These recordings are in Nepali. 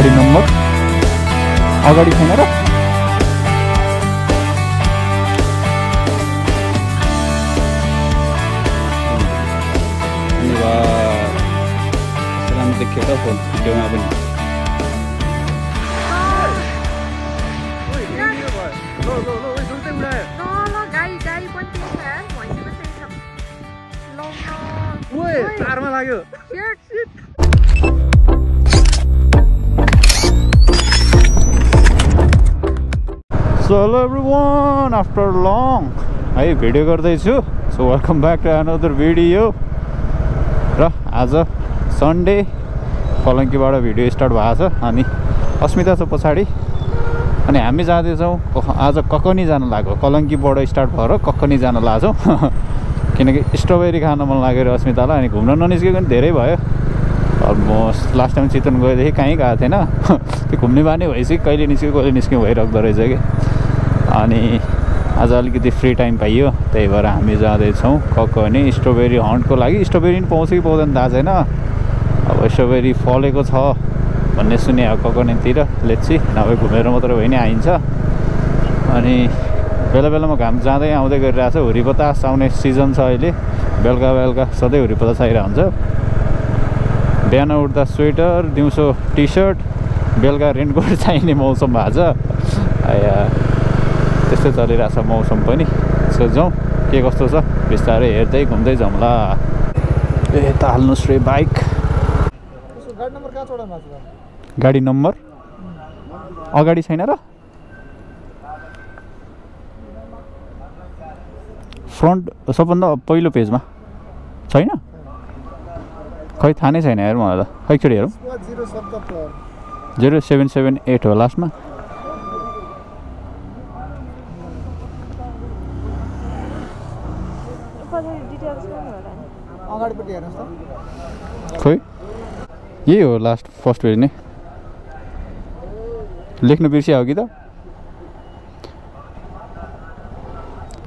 गाडी नम्बर अगाडि छैन र धन्यवाद देखियो त फोन भिडियोमा पनि तारमा लाग्यो So hello everyone, after long है भिडियो गर्दैछु so welcome back to another video र आज सन्डे कलङ्कीबाट भिडियो स्टार्ट भएको छ अनि अस्मिता छ पछाडि अनि हामी जाँदैछौँ आज ककनी जान लाग्यो कलङ्कीबाट स्टार्ट भएर ककनी जान लाग्छौँ किनकि स्ट्रबेरी खान मन लाग्यो अस्मितालाई अनि घुम्न ननिस्केको पनि धेरै भयो अलमोस्ट लास्ट टाइम चितवन गएदेखि कहीँ गएको थिएन त्यो घुम्ने बानी भएपछि कहिले निस्क्यो भइराख्दो रहेछ कि अनि आज अलिकति फ्री टाइम पाइयो त्यही भएर हामी जाँदैछौँ ककनी स्ट्रबेरी हन्टको लागि स्ट्रबेरी पनि पाउँछ कि पाउँदैन थाहा छैन अब स्ट्रबेरी फलेको छ भन्ने सुने अब ककनीतिर लेट्सी नभए घुमेर मात्र भइ नै आइन्छ अनि बेला बेलामा घाम जाँदै आउँदै गरिरहेको छ हुरी बतास आउने सिजन छ अहिले बेलुका बेलुका सधैँ हुरी बतास आइरहेको हुन्छ बिहान उठ्दा स्वेटर दिउँसो टी सर्ट बेलुका रेनकोट चाहिने मौसम भएको छ त्यस्तै चलिरहेछ मौसम पनि सो जाउँ के कस्तो छ बिस्तारै हेर्दै घुम्दै जाउँला यता हाल्नुहोस् रे बाइक गाडी नम्बर अगाडि छैन र फ्रन्ट सबभन्दा पहिलो पेजमा छैन खै थाहा नै छैन हेर मलाई त खै एकचोटि हेरौँ 0778 हो लास्टमा खोइ यही हो लास्ट फर्स्ट पेज नै लेख्नु बिर्सिया हो कि त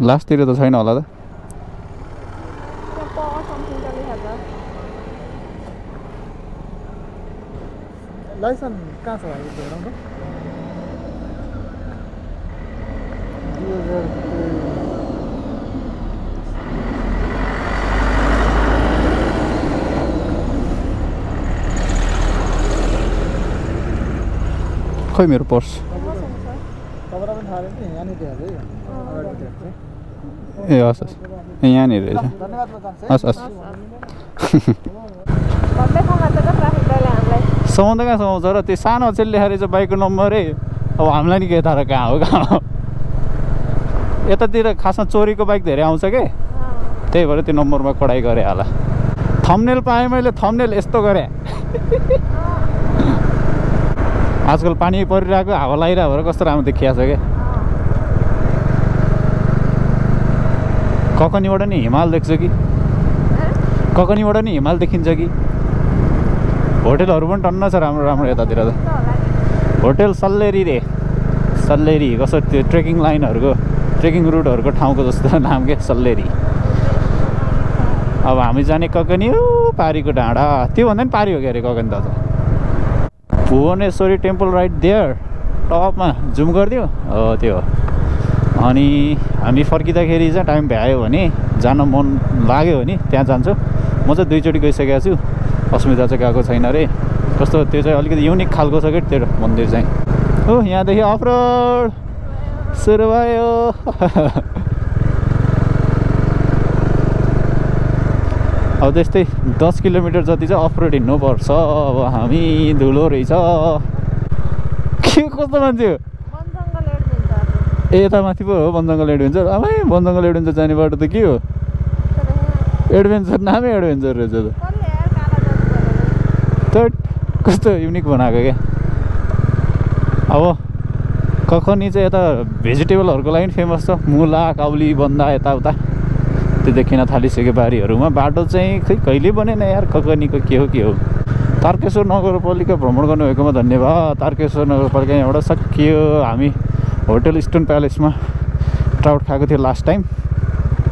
लास्टतिर त छैन होला त लाइसेन्स कहाँ छ खोइ मेरो पर्स ए हस् हस् यहाँनिर रहेछ हस् हस् समाउँदा कहाँ समाउँछ र त्यो सानो अक्षरले लेखेर चाहिँ बाइकको नम्बरै अब हामीलाई नि के थाहा र कहाँ हो यतातिर खासमा चोरीको बाइक धेरै आउँछ के त्यही भएर त्यो नम्बरमा कडाइ गरेँ होला थम्बनेल पाएँ मैले थम्बनेल यस्तो गरेँ आजकल पानी परिरहेको हावा लागिरहेको भएर कस्तो राम्रो देखिएको छ क्या ककनीबाट नि हिमाल देख्छ कि ककनीबाट नि हिमाल देखिन्छ कि होटेलहरू पनि टन्न छ राम्रो राम्रो यतातिर त होटेल सल्लेरी रे सल्लेरी कस्तो त्यो ट्रेकिङ लाइनहरूको ट्रेकिङ रुटहरूको ठाउँको जस्तो नाम के सल्लेरी अब हामी जाने ककनी हो पारीको डाँडा त्योभन्दा पनि पारी हो क्या अरे ककनी त भुवनेश्वरी टेम्पल राइट देयर टपमा जुम गरिदियो हो त्यो अनि हामी फर्किँदाखेरि चाहिँ टाइम भ्यायो भने जान मन लाग्यो भने त्यहाँ जान्छु म चाहिँ दुईचोटि गइसकेको छु अस्मिता चाहिँ गएको छैन अरे कस्तो त्यो चाहिँ अलिकति युनिक खालको छ क्या त्यो मन्दिर चाहिँ हो यहाँदेखि अफरोड सुरु भयो अब त्यस्तै 10 किलोमिटर जति चाहिँ अफरोड हिँड्नुपर्छ अब हामी धुलो रहेछ के कस्तो मान्छे हो ए यता माथि पो हो वनजङ्गल एडभेन्चर अब वनजङ्गल एडभेन्चर जाने बाटो त के हो एडभेन्चर नामै एडभेन्चर रहेछ त कस्तो युनिक बनाएको क्या अब ककनी चाहिँ यता भेजिटेबलहरूको लागि फेमस छ मुला काउली बन्दा यताउता त्यो देखिन थालिसक्यो बारीहरूमा बाटो चाहिँ खै कहिले बनेन यार ककनीको के हो तारकेश्वर नगरपालिका भ्रमण गर्नुभएकोमा धन्यवाद तारकेश्वर नगरपालिका यहाँबाट सकियो हामी होटल स्टोन प्यालेसमा ट्राउट खाएको थियो लास्ट टाइम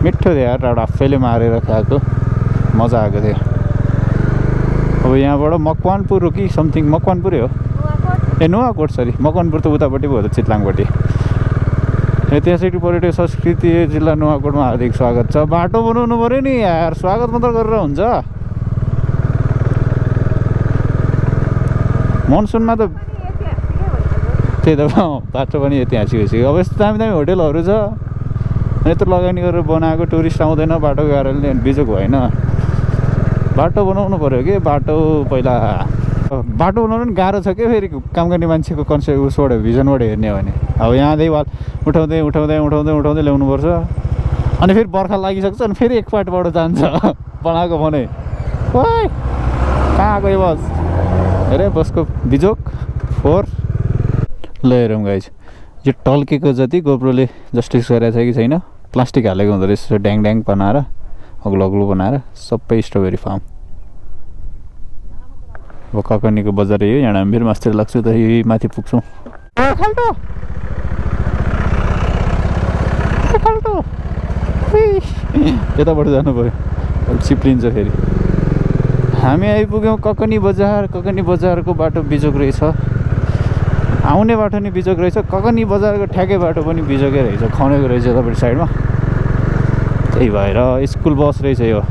मिठो थियो यार ट्राउट आफैले मारेर खाएको मजा आएको थियो अब यहाँबाट मकवानपुर हो कि समथिङ मकवानपुरै हो ए नुवाकोट सरी मकवानपुर त उतापट्टि भयो त चितलाङपट्टि ऐतिहासिक पर्यटक संस्कृति जिल्ला नुवाकोटमा हार्दिक स्वागत छ बाटो बनाउनु पऱ्यो नि यार स्वागत मात्र गरेर हुन्छ मनसुनमा त त्यही त बाटो पनि ऐतिहासिक भइसक्यो अब यस्तो दामी दामी होटेलहरू छ यत्रो लगानी गरेर बनाएको टुरिस्ट आउँदैन बाटोको कारणले बिजोग भएन बाटो बनाउनु पऱ्यो कि बाटो पहिला बाटो बनाउनु पनि गाह्रो छ क्या फेरि काम गर्ने मान्छेको कन्सेप्ट उसबाट भिजनबाट हेर्ने हो भने अब यहाँदेखि वाल उठाउँदै उठाउँदै उठाउँदै उठाउँदै ल्याउनुपर्छ अनि फेरि बर्खा लागिसक्छ अनि फेरि एक पाटबाट जान्छ बनाएको भने ओइ कहाँ गयो बस हेरे बसको बिजोक फोर ल हेरौँ गाइस यो टल्केको जति गोप्रोले जस्टिस गरेको छ कि छैन प्लास्टिक हालेको हुँदो रहेछ ड्याङ ड्याङ बनाएर अग्लो अग्लो बनाएर सबै स्ट्रबेरी फार्म अब ककनीको बजार यो यहाँ हामी फेरि मास्तिर लाग्छु त यही माथि पुग्छौँ यताबाट जानु पऱ्यो चिप्लिन्छ फेरि हामी आइपुग्यौँ ककनी बजारको बाटो बिजोक रहेछ आउने बाटो नि बिजोक रहेछ ककनी बजारको ठ्याकै बाटो पनि बिजोकै रहेछ खनेको रहेछ यतापट्टि साइडमा त्यही भएर स्कुल बस रहेछ यो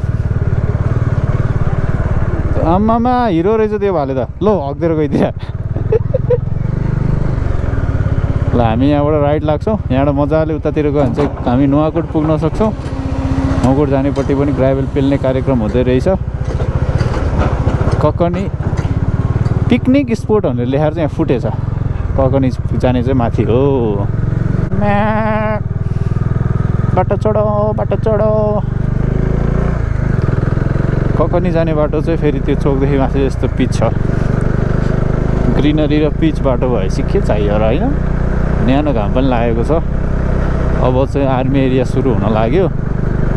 आम्मामा हिरो रहेछ त्यो भाले त लो हक्देर गइदिए ल हामी यहाँबाट राइट लाग्छौँ यहाँबाट मजाले उतातिर गयो भने चाहिँ हामी नुवाकोट पुग्न सक्छौँ नुवाकोट जानेपट्टि पनि ग्राभेल पेल्ने कार्यक्रम हुँदै रहेछ ककनी पिकनिक स्पोट भनेर लेखाएर चाहिँ यहाँ फुटेछ ककनी जाने चाहिँ माथि हो बाटो चढो ककनी जाने बाटो चाहिँ फेरि त्यो चोकदेखि माथि यस्तो पिच छ ग्रिनरी र पिच बाटो भएपछि के चाहियो र होइन न्यानो घाम पनि लागेको छ अब चाहिँ आर्मी एरिया सुरु हुन लाग्यो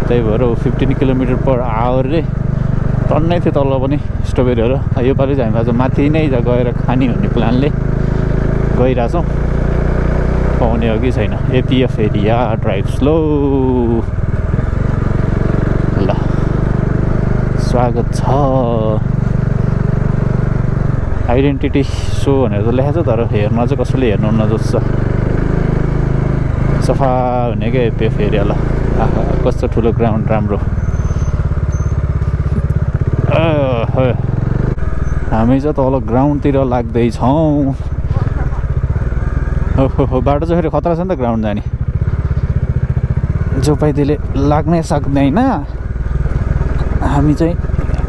त्यही भएर 15 किलोमिटर पर आवरले टन्नै थियो तल पनि स्ट्रबेरीहरू योपालि चाहिँ हामी आज माथि नै गएर खाने भन्ने प्लानले गइरहेछौँ पाउने हो कि छैन एपिएफ एरिया ड्राइभ स्लो ल स्वागत छ आइडेन्टिटी सो भनेर त लेखेको छ तर हेर्न चाहिँ कसैले हेर्नुहुन्न जस्तो छ सफा हुने क्या एपिएफ एरिया ल कस्तो ठुलो ग्राउन्ड राम्रो हामी चाहिँ तल ग्राउन्डतिर लाग्दैछौँ ओहो बाटो चाहिँ फेरि खतरा छ नि त ग्राउन्ड जाने जो पाइदिले लाग्नै सक्दैन हामी चाहिँ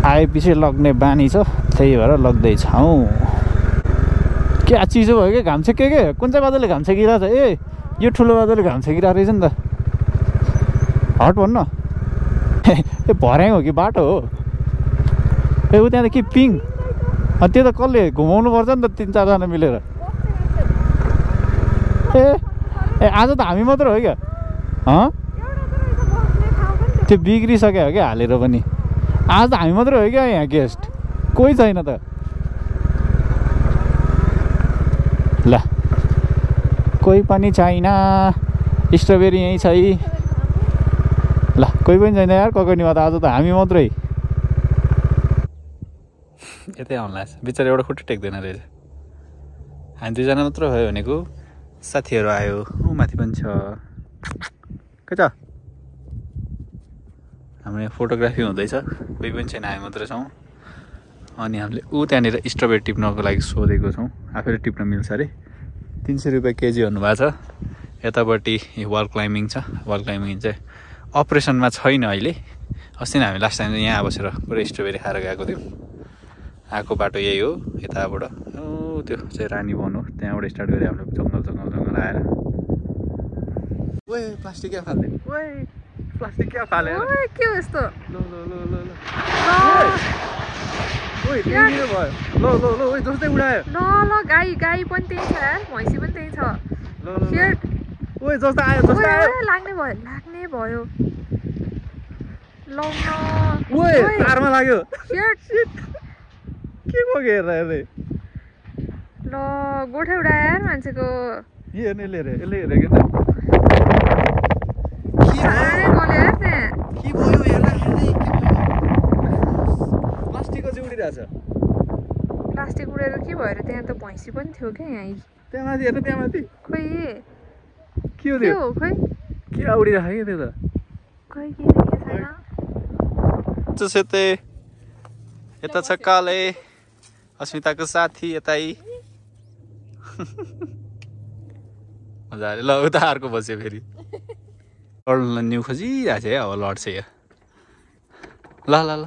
आएपछि लग्ने बानी छ त्यही भएर लग्दैछौँ के चिसो भयो क्या घाम छेक्यो के कुन चाहिँ बादलले घाम छेकिरहेको छ ए यो ठुलो बादलले घाम छेकिरहेको रहेछ नि त हट भन्नु ए भर्याङ हो कि बाटो हो ए ऊ त्यहाँ त के पिङ त्यो त कसले घुमाउनु पर्छ नि त 3-4 जना मिलेर ए आज त हामी मात्र हो क्या त्यो बिग्रिसक्यो हो क्या हालेर पनि आज त हामी मात्रै हो क्या यहाँ गेस्ट कोही छैन त ल कोही पनि छैन स्ट्रबेरी यहीँ छ ल कोही पनि छैन यार ककनीमा त आज त हामी मात्रै यतै आउनु लाग्छ बिचरा एउटा खुट्टा टेक्दैन रहेछ हामी 2जना मात्र भयो भनेको साथीहरू आयो ऊ माथि पनि छ के छ हाम्रो फोटोग्राफी हुँदैछ कोही पनि छैन हामी मात्रै छौँ अनि हामीले ऊ त्यहाँनिर स्ट्रबेरी टिप्नको लागि सोधेको छौँ आफैले टिप्न मिल्छ अरे 300 रुपियाँ केजी भन्नुभएको छ यतापट्टि वाल क्लाइम्बिङ छ वाल क्लाइम्बिङ चाहिँ अपरेसनमा छैन अहिले अस्ति नै हामी लास्ट टाइम चाहिँ यहाँ बसेर पुरै स्ट्रबेरी खाएर गएको थियौँ आएको बाटो यही हो यताबाट त्यो चाहिँ रानी वन हो त्यहाँबाट स्टार्ट गरेँ हामीले जङ्गल आएर ओए प्लास्टिक क्या फाल्दै ओए प्लास्टिक क्या फाले ओए के हो यस्तो ल भयो ल ओए जस्तै उडायो ल गाई पनि त्यही छ यार भैँसी पनि त्यही छ शिट ओए जस्तो आयो लाग्ने भयो ल ओए तारमा लाग्यो शिट के को हेर रे ल गोठे उडा यार मान्छेको यसले हेरे के त के भयो हेर्दा प्लास्टिकको चाहिँ उडिरहेछ प्लास्टिक गुडेर के भएर त्यहाँ त भैँसी पनि थियो क्या यहाँ त्यहाँ माथि हेर्नु त्यहाँ माथि खोइ के हो के त्यो हो खोइ के उडिरहेको त्यो त खोइ के देखेको छैन सेते यता छ काले अस्मिताको साथी यतै मजाले ल उता अर्को बस्यो फेरि लड्न न्यु खोजिरहेको छ है अब लड्छ यो ल ल ल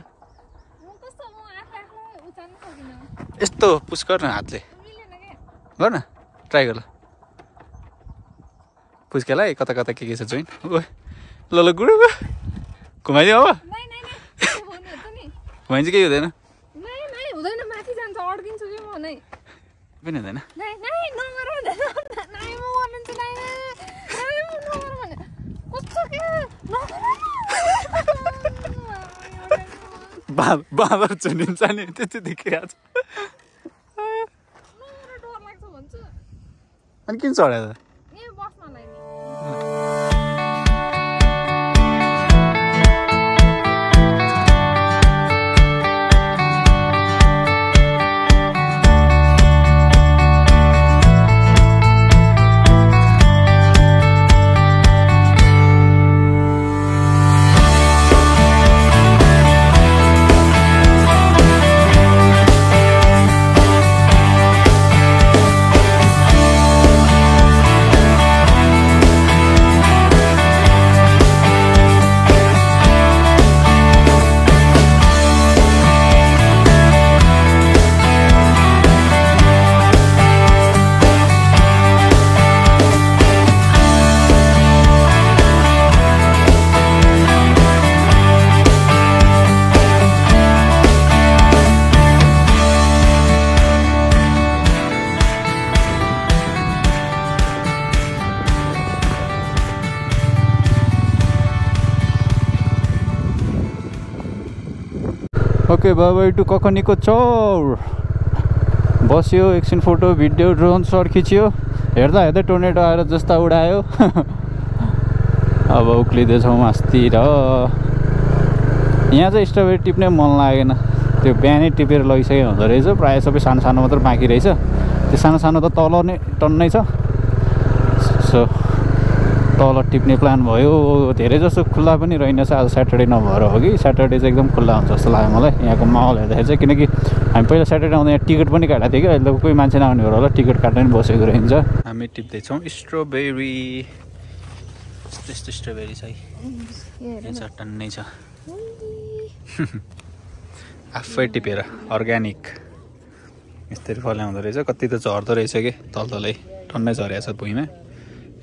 यस्तो पुस गर्न हातले गर न ट्राई गर ल पुस्केलाई कता कता के छ जोइन ओ ल ल गुडु घुमाइदियो अब घुमाइ चाहिँ केही हुँदैन हुँदैन माथि जान्छ अड्किन्छु कि म नै पनि हुँदैन बाँदर चुनिन्छ नि त्यति देखिरहेको छ अनि किन चढ्यो त ओके बाबाई टु ककनीको चौर बस्यो एकछिन फोटो भिडियो ड्रोन सर्ट खिच्यो हेर्दा हेर्दै टोर्नेडो आएर जस्ता उडायो अब उक्लिँदैछौँ मास्ति र यहाँ चाहिँ स्ट्रबेरी टिप्ने मन लागेन त्यो बिहानै टिपेर लगिसक्यो हुँदो रहेछ प्रायः सबै सानो सानो मात्र बाँकी रहेछ त्यो सानो सानो त तल नै टन्नै छ सो तल टिप्ने प्लान भयो धेरै जस्तो खुल्ला पनि रहेनछ आज स्याटरडे नभएर हो कि स्याटरडे चाहिँ एकदम खुल्ला हुन्छ जस्तो लाग्यो मलाई यहाँको माहौल हेर्दाखेरि चाहिँ किनकि हामी पहिला स्याटरडे आउँदा यहाँ टिकट पनि काटेको थियो कि अहिले कोही मान्छे नआउने भएर होला टिकट काट्न पनि बसेको रहन्छ हामी टिप्दैछौँ स्ट्रबेरी त्यस्तो स्ट्रबेरी छ है टन्नै छ आफै टिपेर अर्ग्यानिक यस्तरी फल्याउँदो रहेछ कति त झर्दो रहेछ कि तलै टन्नै झरेको छ भुइँमा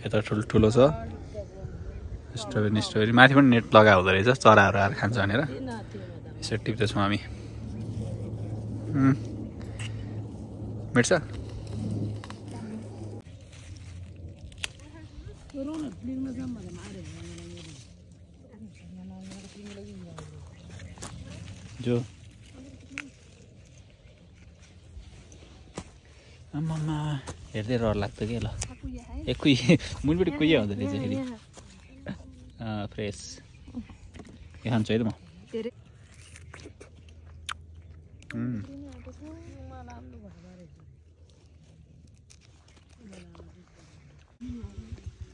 यता ठुल्ठुलो छ स्ट्रबेरी माथि पनि नेट लगाएको हुँदो रहेछ चराहरू आएर खान्छ भनेर यसरी टिप्दैछौँ हामी भेट्छ जो आमामा हेर्दै रहर लाग्छ कि ल ए कुही मुनिपट्टि कुहिया हुँदो रहेछ फेरि फ्रेस के खान्छु है त म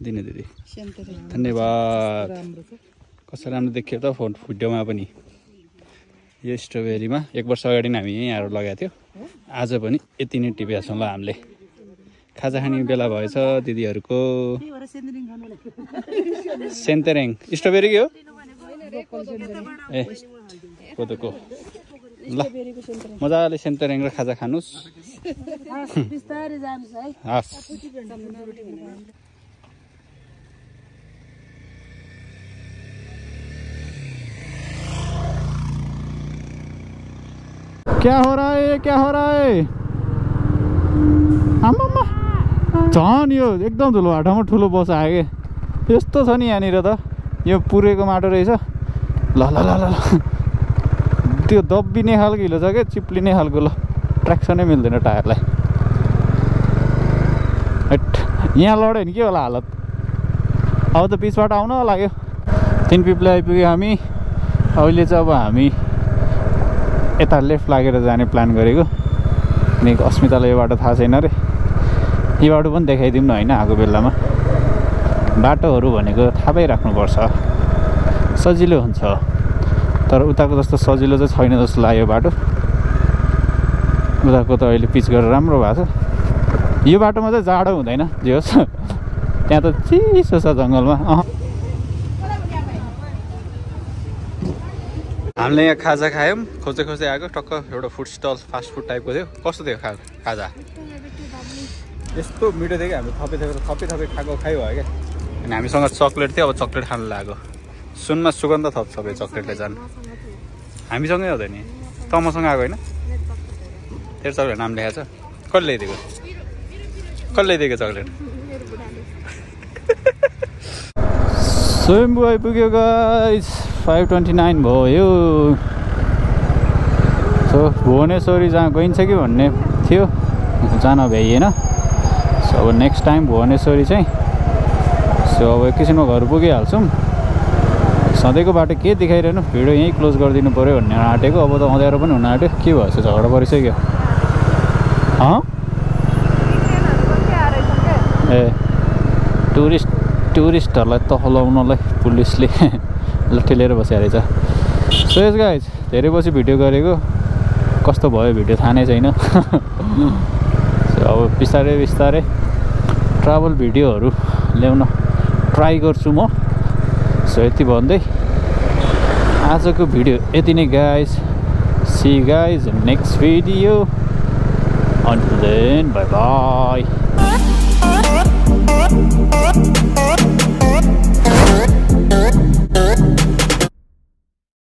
दिने दिदी धन्यवाद कस्तो राम्रो देखियो त फोन भिडियोमा पनि यो स्ट्रबेरीमा 1 वर्ष अगाडि नै हामी यहीँहरू लगाएको थियो आज पनि यति नै टिपेका छौँ ल हामीले खाजा खाने बेला भएछ दिदीहरूको सेन्तेरेङ स्ट्रबेरी के हो ए कोदोको ल मजाले सेन्तेरेङ र खाजा खानुहोस् हस् क्या हो रहा है क्या हो रहा है आमामा झन् यो एकदम ठुलो बाटोमा ठुलो बस आयो कि यस्तो छ नि यहाँनिर त यो पुरेको माटो रहेछ ल ल ल ल त्यो दब्बिने खालको हिलो छ क्या चिप्लिने खालको ल ट्र्याक्सनै मिल्दैन टायरलाई यहाँ लड्यो भने के होला हालत अब त बिचबाट आउन लाग्यो 3 पिप्ले आइपुग्यो हामी अहिले चाहिँ अब हामी यता लेफ्ट लागेर जाने प्लान गरेको अनि अस्मितालाई यो बाटो थाहा छैन रे यो बाटो पनि देखाइदिउँ न होइन आएको बेलामा बाटोहरू भनेको थाहा पाइराख्नुपर्छ सजिलो हुन्छ तर उताको जस्तो सजिलो चाहिँ छैन जस्तो लाग्यो बाटो उताको त अहिले पिच गरेर राम्रो भएको छ यो बाटोमा चाहिँ जाडो हुँदैन जे होस् त्यहाँ त चिसो छ जङ्गलमा हामीले यहाँ खाजा खायौँ खोज्दै खोज्दै आएको टक्क एउटा फुड स्टल फास्ट फुड टाइपको थियो कस्तो थियो खाजा यस्तो मिठो थियो कि हामी थपे खाएको खायो भयो क्या अनि हामीसँग चक्लेट थियो अब चक्लेट खानु लाग्यो सुनमा सुगन्ध थप्छ सबै चक्लेटले जानु हामीसँगै हो त नि त मसँग आएको होइन तेरो चक्लेट नाम लेखाएको छ कसले ल्याइदिएको चक्लेट स्वयम्भू आइपुग्यो गाइस 5:29 भयो सो भुवनेश्वरी जहाँ गइन्छ कि भन्ने थियो जान भ्याइएन सो अब नेक्स्ट टाइम भुवनेश्वरी चाहिँ सो अब एकैछिनमा घर पुगिहाल्छौँ सधैँको बाटो के देखाइरहनु भिडियो यहीँ क्लोज गरिदिनु पऱ्यो भन्ने आँटेको अब त अँध्यारो पनि हुन आँट्यो के भएछ झगडा परिसक्यो ए टुरिस्टहरूलाई तहलाउनलाई पुलिसले लट्ठी लिएर बसिरहेको रहेछ सो यस गाइज धेरै पछि भिडियो गरेको कस्तो भयो भिडियो थाहा नै छैन सो अब बिस्तारै ट्राभल भिडियोहरू ल्याउन ट्राई गर्छु म सो यति भन्दै आजको भिडियो यति नै guys see guys next video until then bye bye